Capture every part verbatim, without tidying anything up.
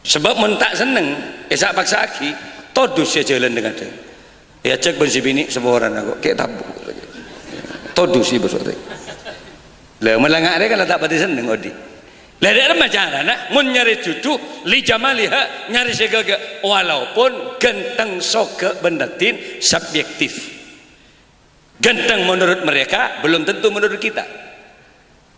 Sabâb mon ta' senneng, èsa-paksa'aghi, todus sè jhâlân dhing-adhing. Èajhâk bân sè binè' saporana kok, kè' tabu'. Todus sè bâso tè. Lah, mon la nga' rè kan la ta' patè senneng odi'. Lah, dâ' remma carana, mon nyarè jhudhu, li jamaliha, nyarè sè ghâghâ. Walaupun ghântheng, soghâ' bân raddhin subjektif. Ghântheng menurut mereka, belum tentu menurut kita.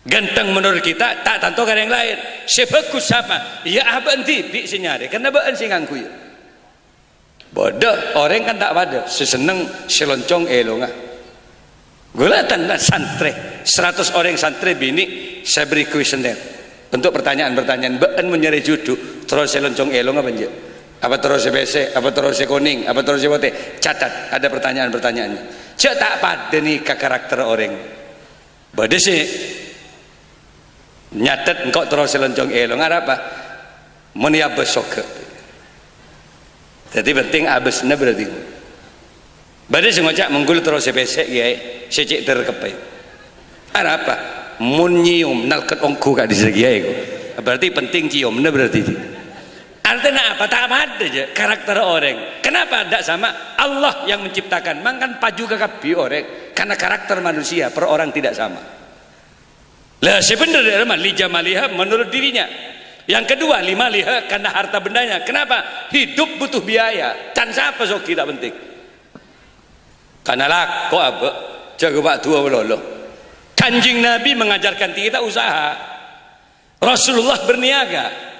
Ghântheng menurut kita, ta' tanto ka orèng laèn. Sè bhâghus sapa? Iyâ, abâ'na dhibi' sè nyarè, karna bâ'na sè ngangghuy. Bâdâ orèng kan ta' padâ, sè senneng sè loncong è èlongnga. Ghulâ tana santrè, seratos orèng santrè binè', saya beri kuesioner. Untuk pertanyaan-pertanyaan, bâ'na mon nyarè jhudhu, terro sè loncong è èlongnga apa enjâ'? Apa terro sè pèssè? Apa terro sè konèng? Apa terro sè potè? Catat, ada pertanyaan-pertanyaannya. Jhâ' ta' padâ nèka karakter orèng. Bâdâ sè nyatet engko' terro sè loncong è èlongnga arapa? Mon èabâs soghâ'. Dhâddhi penting abâsna berarti. Bâdâ sè ngoca' mongghu terro sè pèssè, Kèyaè, sè cè' terkeppè. Arapa? Mon nyèyom nalket ongghu ka'dissa' Kèyaè kok. Berarti penting cèyomna berarti. Artèna apa? Ta' padâ jâ karakter orèng. Kenapa ndak sama? Allah yang menciptakan. Mangkana paju kakabbhi orèng. Karena karakter manusia per orang tidak sama. Lah, sè bhendher dâ' remma, li jamaliha menurut dirinya. Yang kedua, li maliha karena harta bendanya. Kenapa? Hidup butuh biaya. Can sapa soghi ta' penting. Karena lako abâ', jâgâ pa' duwâ malolo. Kanjeng Nabi mengajarkan kita usaha. Rasulullah berniaga.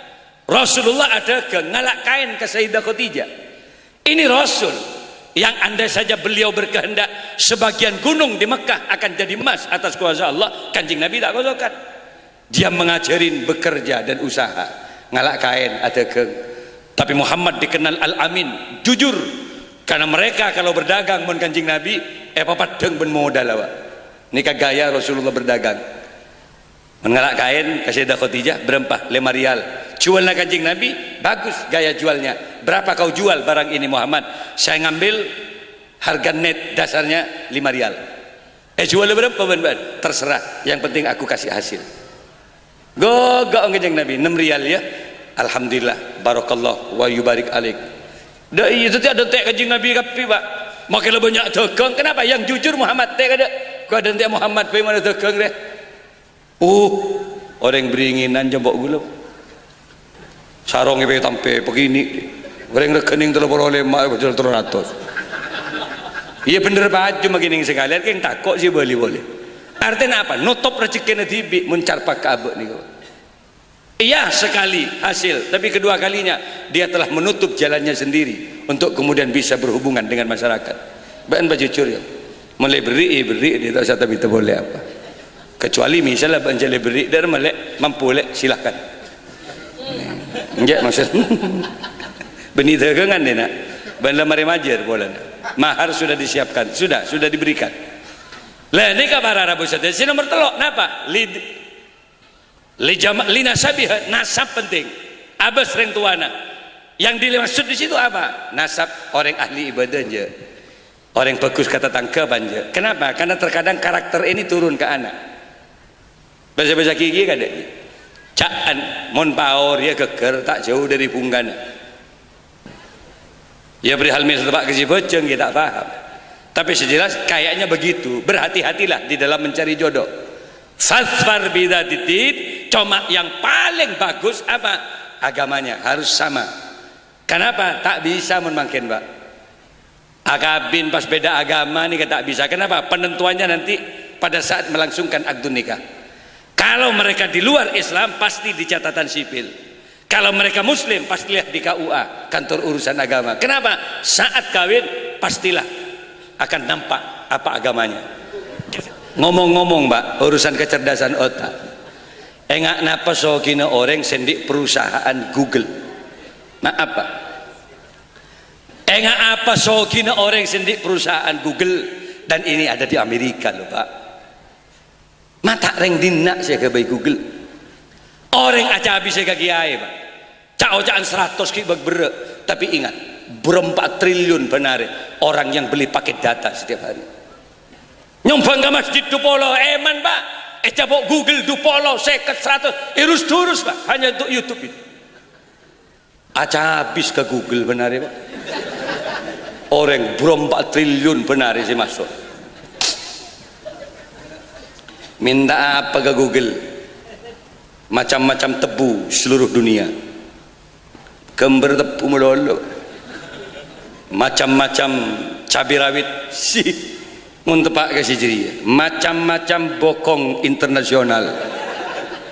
Rasulullah adhâghâng, ngala' kaèn ka Sayyidah Khadijah. Ini Rasul yang andai saja beliau berkehendak sebagian gunung di Mekah akan jadi emas atas kuasa Allah, Kanjeng Nabi tak kosongkan. Dia mengajarin bekerja dan usaha. Ngala' kaèn, adhâghâng. Tapi Muhammad dikenal Al-Amin, jujur. Karena mereka kalau berdagang mon Kanjeng Nabi, èpapeddhâng bân modal, Pak. Nèka gaya Rasulullah berdagang. Mon ngala' kaèn ka Sayyidah Khadijah, bârâmpa? Lèma riyal. Jualnya Kanjeng Nabi, bagus gaya jualnya. "Berapa kau jual barang ini, Muhammad?" "Saya ngambil harga net dasarnya lima riyal." "Eh, jual bârâmpa bân bâ'na?" "Terserah, yang penting aku kasih hasil." "Ghâ', ghâ', Kanjeng Nabi, ennem riyal, ya." "Alhamdulillah, barakallah wa yubarik alaik." Dâ' iyâ, dhâddhi adântè' Kanjeng Nabi kabbhi, Pak. Makè la bânnya' dâgâng. Kenapa? Yang jujur Muhammad, tè' kadâ'. Kok adântè' Muhammad bhâi mon adâgâng, rè. Uh, orèng bringènan jâ' empo' ghulâ. Sarong èpè-tampè pagini'. Orèng règhâning tello polo lèma', bâjâl tello ratos. Iyâ bhendher paju maghining sakalèyan, kèng tako' sè bâli polè. Artèna apa? Notop rejhekkèna dhibi' mon carpa' ka abâ' nèko. Iya, sekali hasil, tapi kedua kalinya dia telah menutup jalannya sendiri untuk kemudian bisa berhubungan dengan masyarakat. Bâ'na pajujur, ya. Mon la èberri', èberri', dia tak usah ta' mènta polè apa. Kecuali misalnya bâ'na jhâ' la èberri', dâ' remma lè', mampu lè', silahkan. Enjâ' maksud. Bânnè dâgângan, dina. Bâ'na la marè majâr polana. Mahar sudah disiapkan, sudah, sudah diberikan. Lah, nèka para rabu sadhâjâ. Sè nomer tello', napa? Lid-, Li jama-, li nasabiha, nasab penting. Abâs rèng towana. Yang dimaksud di situ apa? Nasab orèng ahli ibadah, jâ'. Orèng bhâghus ka tatangghâ, jâ'. Kenapa? Karena terkadang karakter ini turun ke anak. Bâsa-bâsa ghi kadâ'. Ca'an, mon paor, ya ghâggâr, ta' jâu dâri bhungkana. Ya, perihal mè' sè teppa' ka sè bhâjâng, ya, ta' paham. Tapi sè jelas, kayaknya begitu. Berhati-hatilah di dalam mencari jodoh. Fazfar bidzatiddin, coma yang paling bagus apa? Agamanya harus sama. Kenapa? Ta' bisa mon mangkèn, Pak. Akabin pas beda agama nèka ta' bisa. Kenapa? Penentuannya nanti pada saat melangsungkan akdun nikah. Kalau mereka di luar Islam, pasti di catatan sipil. Kalau mereka Muslim, pastilah di K U A, kantor urusan agama. Kenapa? Saat kawin, pastilah akan nampak apa agamanya. Ngomong-ngomong, Pak, urusan kecerdasan otak. Enga' napa sogina orèng sè andi' perusahaan Google? Maaf, Pak. Enga' apa sogina orèng sè andi' perusahaan Google? Dan ini ada di Amerika, loh, Pak. Ma' ta' rèng dinna' sè èghâbây Google. Orèng acabisè ka kèyaè, Pak. Ca'-oca'an saratos ghi' bâk berrâ'. Tapi ingat, bârâmpa triliun bân arè orang yang beli paket data setiap hari. Nyombhâng ka masjid du polo, èman, Pak. Ècapo' Google du polo, sèket, saratos. Èrus-durus, Pak. Hanya untuk YouTube itu. Acabis ka Google bân arè, Pak. Orèng bârâmpa triliun bân arè sè maso'. Mènta apa ka Google? Macam-macam tebu seluruh dunia. Ghâmbhâr tebu malolo. Macam-macam cabbhi rawit. Si, mon teppa' ka sè jârèya. Macam-macam bokong internasional.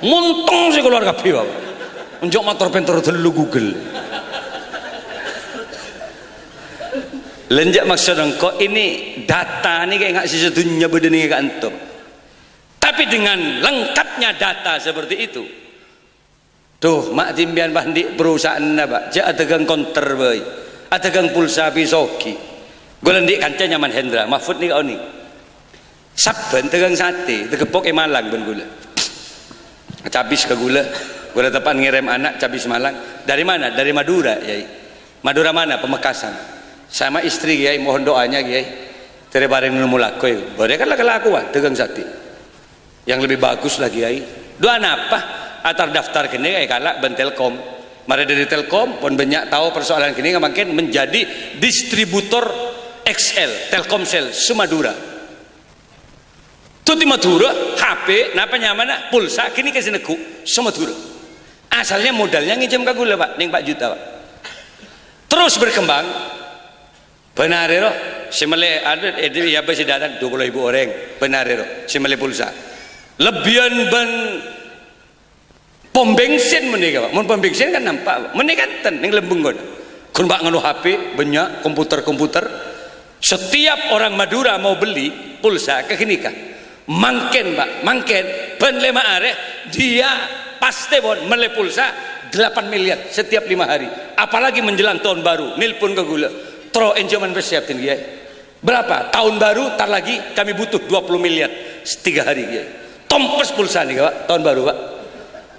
Montong sè kalowar kabbhi, Pak. Enjâ' mator pènter ghâllu Google. Lha enjâ' maksod engko' ini data nèka enga' sè sadhunnya bâdâ nèka ka'anto. Tapi dengan lengkapnya data seperti itu, duh, ma' dhimbiyân, Pak, andi' perusahaanna, Pak. Jhâ' adhâghâng konter bhâi. Adhâghâng pulsa bhâi soghi. Ghulâ andi' kanca nyamana Hendra, Mahfud nèka onèng. Sabbhân dhâghâng satè, tagheppok è Malang bân ghulâ. Cabis ka ghulâ, ghulâ teppa'na ngèrèm ana' cabis Malang. "Dari mana?" "Dari Madura, Kiai." "Madura mana?" "Pamekasan." "Sama istri, Kiai, mohon doanya, Kiai." "Dhâri parèng nemmo lako, Kiai." Bârâ kan la kalakowan, dhâghâng satè. Yang lebih bagus lagi, Kiai. Du'a napa? Atardaftar ghânèka èkala' bân Telkom. Marè dhâri Telkom, pon bânnya' tao persoalan ghânèka mangkèn menjadi distributor X L, Telkomsel, se-Madura. Dhâddhi Madura, H P, napa nyamana, pulsa, ghânèka sè neggu', se-Madura. Asalnya modalnya ngènjhâm ka ghulâ, Pak, neng empat juta, Pak. Terus berkembang, Bân arè rowa, sè mellè, anu, è, è, ya, bâ sè dâteng dua puluh ribu orèng, bân arè rowa, sè mellè pulsa. Lebbiyân bân pom bensin menèka, Pak. Mon pom bensin kan nampa', Pak. Menèka enten, neng Lembeng kono. Ghun, Pak, nganu H P, bânnya', komputer-komputer. Setiap orang Madura mau beli pulsa ke ghânèka. Mangkèn, Pak, mangkèn, bân lèma arè, dia pastè pon mellè pulsa delapan miliar setiap lima hari. Apalagi menjelang tahun baru, nelpon ka ghulâ. "Terro, ènjhâman pèssè abdhina, Kiai." "Berapa?" "Tahun baru, tar lagi kami butuh dua puluh miliar tiga hari, Kiai." Tompes pulsa nèka, Pak, tahun baru, Pak.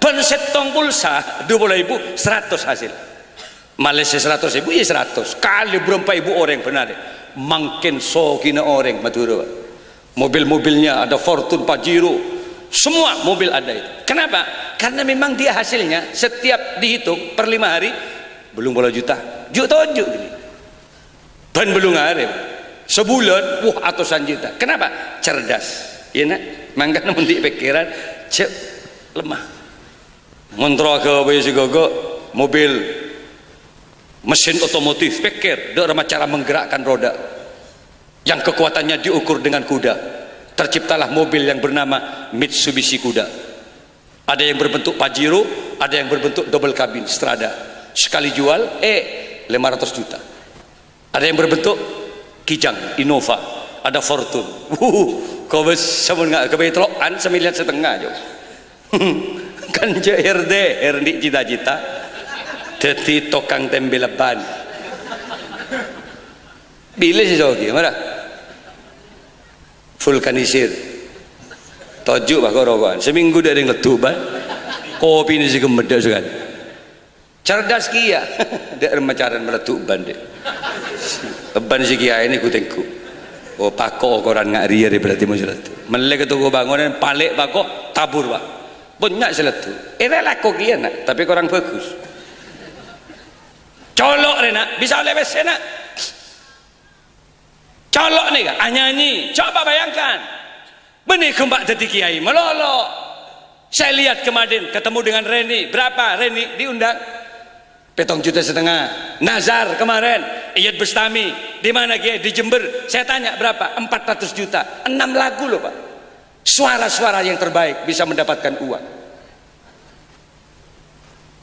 Bân sèttong pulsa dua puluh ribu, seratus hasil. Malè sè seratus ribu, ya seratus. Kalè bârâmpa èbu orèng bân arè. Mangkèn soghina orèng Madura, Pak. Mobil-mobilnya ada Fortuner, Pajero. Semua mobil ada itu. Kenapa? Karena memang dia hasilnya setiap dihitung per lima hari, bâllung polo juta. Ju' toju' gini. Bân bâllung arè. Sabulân, wah, atosan juta. Kenapa? Cerdas. Iyâ, Na'. Mangkana mon andi' pèkkèran, jhâ' lemah. Mon terro aghâbây sè ghâghâ, mobil, mesin otomotif, pèkkèr, dâ' remma cara menggerakkan roda yang kekuatannya diukur dengan kuda. Terciptalah mobil yang bernama Mitsubishi Kuda. Ada yang berbentuk Pajero, ada yang berbentuk double kabin, Strada. Sekali jual, eh, lima ratus juta. Ada yang berbentuk Kijang, Innova, ada Fortuner. Wuh, kobâsa mon nga' kabây tello'an samiliar satengnga, Jo. Kan jhâ' her-deher andi' cita-cita dhâddhi tokang tembè lebban. Bilâ sè sogi, mara? Vulkanisir. Toju', Pak, ko'-roko'an. Samènggu dâ' rèng leddhu' bân. Kopina sè ghemmet dâ' sakalè. Cerdas kèya. Dâ' remma carana maleddhu' bân, Dek. Bân sè kèya ini gu-tènggu. Oh, pako okoran nga' rèya rè berarti mon sè leddhu'. Mellè ka toko bangunan, palè' pako, tabur, Pak. Bânnya' sè leddhu'. Èrè lako kèya, Nak, tapè korang bagus. Colo' rè, Nak. Bisa ollè pèssè, Nak. Colo' nèka, anyanyi. Coba bayangkan. Bânnè ghâmpa dhâddhi kèyaè malolo. Saya lihat kemarin ketemu dengan Reni. Berapa Reni diundang? Petong juta setengah. Nazar kemarin, Iyad Bustami. Di mana, Kiai? Di Jember. Saya tanya berapa? Empat ratus juta. Enam lagu loh, Pak. Suara-suara yang terbaik bisa mendapatkan uang.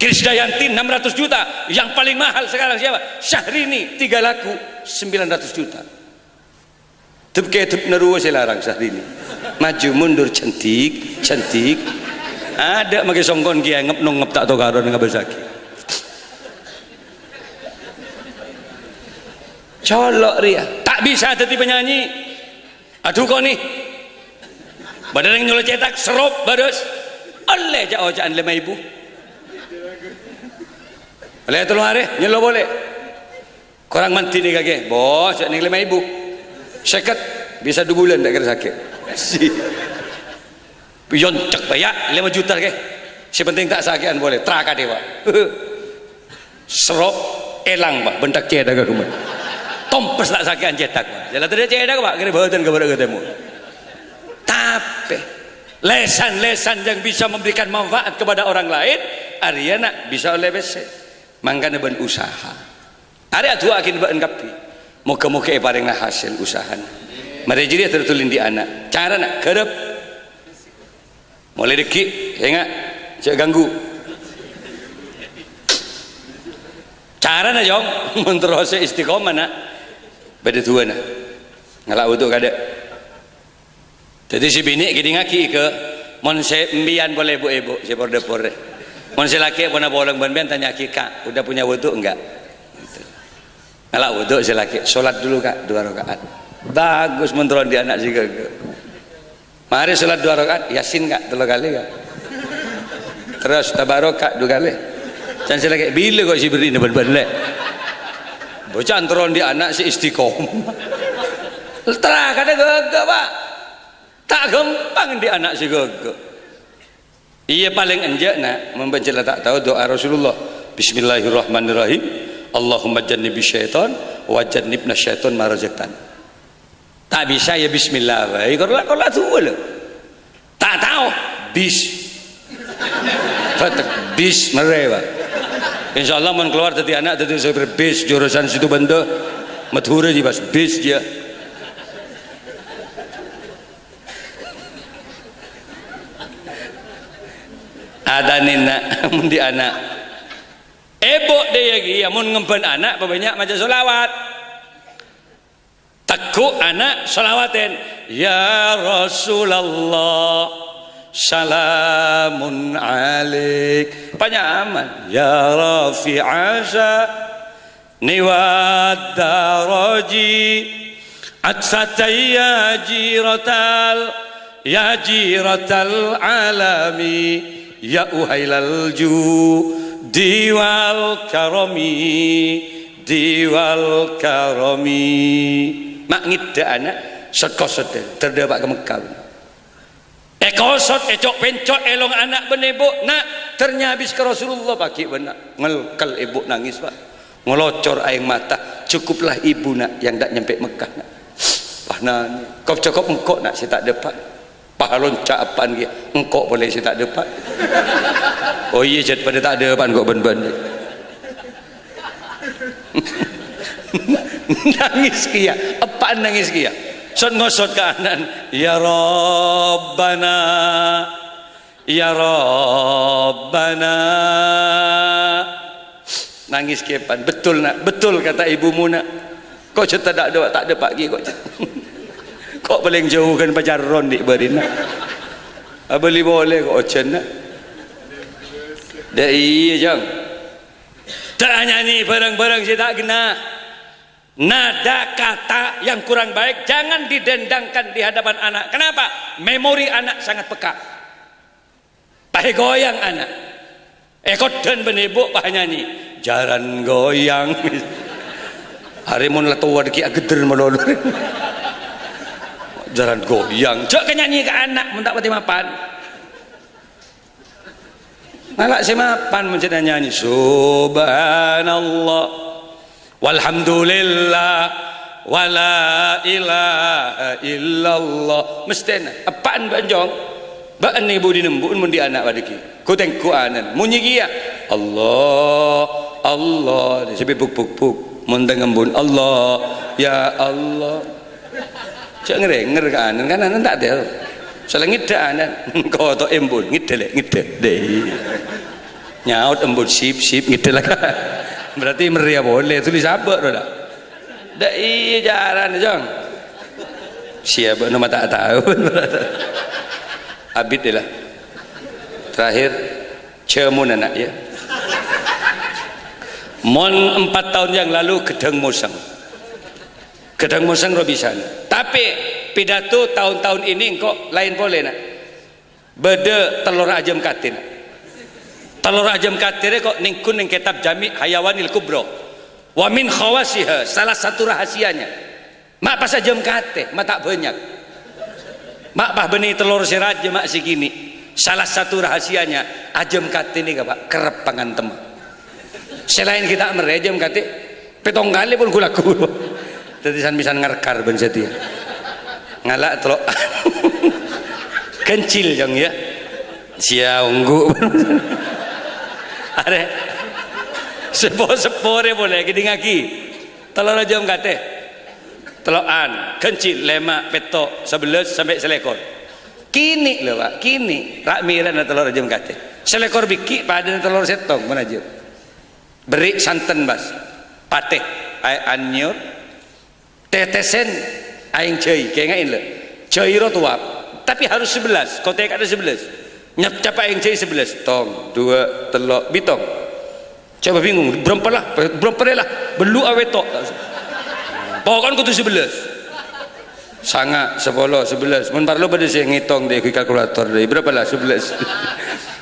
Krisdayanti enam ratus juta. Yang paling mahal sekarang siapa? Syahrini, tiga lagu, sembilan ratus juta. Dep-kedep narowa sè larang Syahrini. Maju mundur, cantik, cantik. Adâ' makè songkon kèya ngep-nongep ta' tokaron ngabâsaghi. Colo' rèya. Ta' bisa dhâddhi penyanyi. Adhu, koni. Bâdâ rèng nyolè cètak, serop, bârâs. Ollè ca'-oca'an lèma èbu. Ollè tello arè, nyello polè. Korang mandhi nèka, Kè. Bos, jhâ' nèng lèma èbu. Sèket, bisa du bulân ta' kèra sakè'. Si. Yoncek, ya, lèma juta, Kè. Sè penting ta' sakè'an polè. Tra kadhi, Pak. Sro, èlang, Pak, bân cèthagghâ ghâmèt. Tompes ta' sakè'an cèthak, Pak. Jhâ' la tadâ' cèthak, Pak, kèrè bâdân ka bârâ' ghâtèmo. Tapè, lesan-lesan yang bisa memberikan manfaat kepada orang lain, arèya, na', bisa ollè pèssè. Mangkana bân usaha. Arè adu'aaghin bâ'na kabbhi. Moghâ-moghâ èparèngana hasil usahana. Marè jârèya terro dhuli andi' ana'. Carana, ghârâp. Molaè dhâggi', sènga', jhâ' ganggu. Carana, Jong, mon terro sè istiqomah, na'. Bâdâ duwâna. Ngala' wudu' kadâ'. Dhâddhi sè binè' kèdhingngaghi, Ika, mon sè empèyan polè bu-èbu sè por-dâpor rè. Mon sè lakè' pona polong bân empèyan, tanya'aghi, "Kak, udah punya wudu enggak?" Ngala' wudu' sè lakè', "Sholat dulu, Kak, dua rakaat." Bagus, mon terro andi' ana' sè ghâgghâ. Marè sholat dua rakaat, Yasin, Kak, tello kalè, Kak. Terros Tabarok, Kak, dua kalè. Can sè lakè', "Bilâ kok sè bherri'na bân-bân, Lè'?" Bocah terro andi' ana' sè istiqomah. Terro kadâ' ghâgghâ, Pak. Ta' ghâmpang andi' ana' sè ghâgghâ. Iyâ, palèng enjâ', na', mon bâ'na jhâ' la ta' tao du'a Rasulullah. "Bismillahirrahmanirrahim. Allahumma jannibna syaitan wa jannibna syaitan ma razaqtana." Ta' bisa, iyâ, bismillah bhâi. Kor la, kor la duwâ, lho. Ta' tao. Bis. Batek. Bis, marè, Pak. Insyaallah, mon kalowar dhâddhi ana', dhâddhi sopir bis, jurusan Situbondo, Madhurâ, jiyâ, pas bis, jiyâ. Atanè, na', mon andi' ana'. Èbhu dhiyâ kèya, mon ngemban ana', pabânnya' maca sholawat. Tegghu' ana', sholawatèn. "Ya Rasulullah, salamun alaik." Panyaman. "Ya rafi'a sya'ni wad daraji, atsatan ya jiratal, ya jiratal alami, ya uhailal judi wal karami, di wal karami." Ma' ngèdhâ ana', sot-kosot, ter-, terdâpa' ka Mekkah. Èkosot, èco'-pènco', èlong ana' bân èbhu, "Na', ter nyabis ka Rasulullah paghi' bân na'." Ngèlkèl èbhu nangès, Pak. Ngalocor aèng mata, "Cukuplah ibu, Nak, yang ta' nyampe' Mekkah, Nak." Wah, nangès. "Kop-, cokop engko', Nak, sè ta' dâpa'." Pas alonca' eppa'na kèya, "Engko' polè sè ta' dâpa'." "Oh iyâ, Jhât, padâ ta' dâpa' engko' bân-bân." Nangès kèya, eppa'na nangès kèya. Sot-ngosot ka ana'na, "Ya Rabbana, ya Rabbana." Nangès kèya eppa'na, "Betul, Nak, betul kata ibumu, Nak." Kok Jhât ta' dâpa', ta' dâpa' ghi kok Jhât. Kok palèng jhâu ghân pacaron andi' bâri', Nak. Abâli polè kok ojhân, Nak. Dâ' iyâ, Jhâng. Ta' nyanyi bhârâng-bhârâng sè ta' ghenna. Nada kata yang kurang baik jangan didendangkan di hadapan anak. Kenapa? Memori anak sangat peka. Pas ègoyang ana'. Èkoddhân bân èbhu pas nyanyi, "Jaran goyang." Arè mon la towa dhâggi' aghedder malolo. "Jaran goyang." Jhâ' kanyanyi ka ana' mon ta' patè mapan. Ngala' sè mapan mon jhâ' nyanyi, "Subhanallah." "Walhamdulillah, wala ilaha illallah." Mesthèna, eppa'na bâ'na, Jhâng. Bâ'na nèng budina embu'na mon andi' ana' padâ ghi. Ghu-tèngghu ana'na. Monyè kèya, "Allah, Allah." Sambi buk-buk-buk. Mon tèng embu'na, "Allah, ya Allah." Jhâ' ngèrèngèr ka ana'na, kan ana'na ta' tao. Sala ngèdhâ ana'na. Koto'è embu'na, "Ngèdhâ, Lè', ngèdhâ." Dâi. Nyaot embu'na, "Sip, sip, ngèdhâ la." Berarti mèrrèya polè, dhuli sabâ' rowa. Dâ' iyâ carana, Jhâng. Siapa nama tak tahu. Abit deh lah. Terakhir, jhâmuna, Nak, ya. Mon empat tahun yang lalu ghedhâng mosèng. Ghedhâng mosèng rowa bisa, Nak. Tapè pidato tahun-tahun ini engko' laèn polè, Nak. Bâdâ tellor ajâm katè, Nak. Tellor ajâm katè rèya kok nèngghu nèng kètab Jami' Hayawanil Kubra. Wa min khawasiha, salah satu rahasianya. Ma' pas ajâm katè, ma' ta' bânnya'. Ma' pas bânnè tellor sè rajâ, ma' sè kènè'. Salah satu rahasianya, ajâm katè nèka, Pak, kerrep pangan temma. Sè laèn ghi' ta' merrè, jhâ' mè' katè pèttong kalè pon ghu-lagghu. Dhâddhi san-mèsan ngarkar bân satèya. Ngala' tello'. Ghânjhil, Cong, yâ. Siya ongghu. Arè. Seppo-seppo rè polè, kèdingngaghi. Tello' jhâ' mè' katè. Tello'an, ghânjhil, lèma', pètto', sabellâs, sampè' salèkor. Kènè' lho, Pak, kènè'. Ra'-mèra'na tello' jhâ' mè' katè. Salèkor bighi' padâna tello' sèttong, mon ajâ. Berri' santen, Mas. Patè, aè anyor. Tetesen aèng jhâi, kaènga'è, lho. Jhâi rowa towa. Tapè harus sabellâs, kotè ka'dinto sabellâs. Nyap-, capa' aèng jhâi sabellâs. Tong, duwâ', tello', bâtong. Coba bingung, bârâmpa la, bârâmpa la, bâllu' awèto'. Pokokna kodhu sabellâs. Sanga', sapolo, sabellâs. Mon parlo bâdâ sè ngètong dâri kalkulator dâri, bârâmpa la? Sabellâs.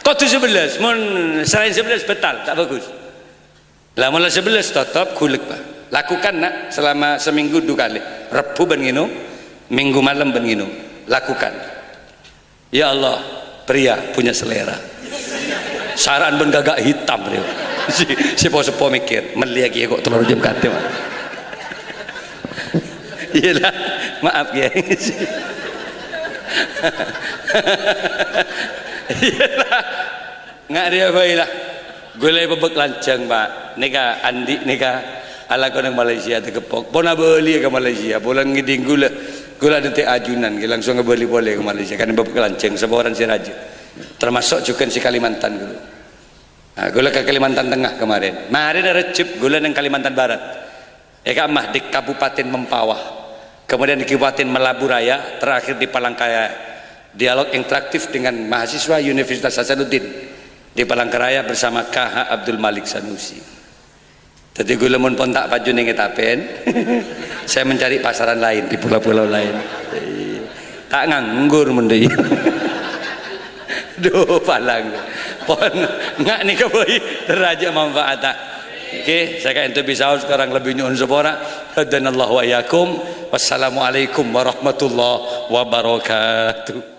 Kodhu sabellâs. Mon salaèn sabellâs, bâtal, ta' bhâghus. Lah, mon la sabellâs totop, ghulek, Pak. Lakukan, Nak, selama seminggu dua kali. Rebbhu bân ngènom, Minggu malem bân ngènom. Lakukan. Ya Allah, pria punya selera. Sara'an bân ghâgghâ' hitam, rèya. Si, si po-seppo mèkkèr, "Mellèya kèya kok tello' jhâ' mè' katè, Mak?" Iyâ, la. Maaf, Kèyaè. Iyâ, la. Nga' rèya bhâi, la. Ghulâ èpabâk lanjhâng, Pak. Nèka, andi' nèka alako neng Malaysia, tèkeppok. Pon abâliyâ ka Malaysia. Polana ngèdhing ghulâ, ghulâ nèntè ajunan, ghi langsung abâli polè ka Malaysia. Kan èpabâk lanjhâng, saporana sè rajâ. Termasuk jhughân sè Kalimantan ghulâ. Nah, ghulâ ka Kalimantan Tengah kemarin. Marèna Rejjhep, ghulâ neng Kalimantan Barat. È ka'emma di Kabupaten Mempawah. Kemudian di Kabupaten Melabu Raya, terakhir di Palangkaraya. Dialog interaktif dengan mahasiswa Universitas Hasanuddin di Palangkaraya bersama K H Abdul Malik Sanusi. Dhâddhi ghulâ mon pon ta' paju neng Ketapen, saya mencari pasaran lain di pulau-pulau lain. Ta' nganggur mon dâ' iyâ. Duh, palang. Pon, nga' nèka bhâi, terajâ manfaata. Oke, saya ka'dinto bisa saos, kurang lebih nyo'on sapora. Hadanallahu wa iyyakum. Wassalamualaikum warahmatullahi wabarakatuh.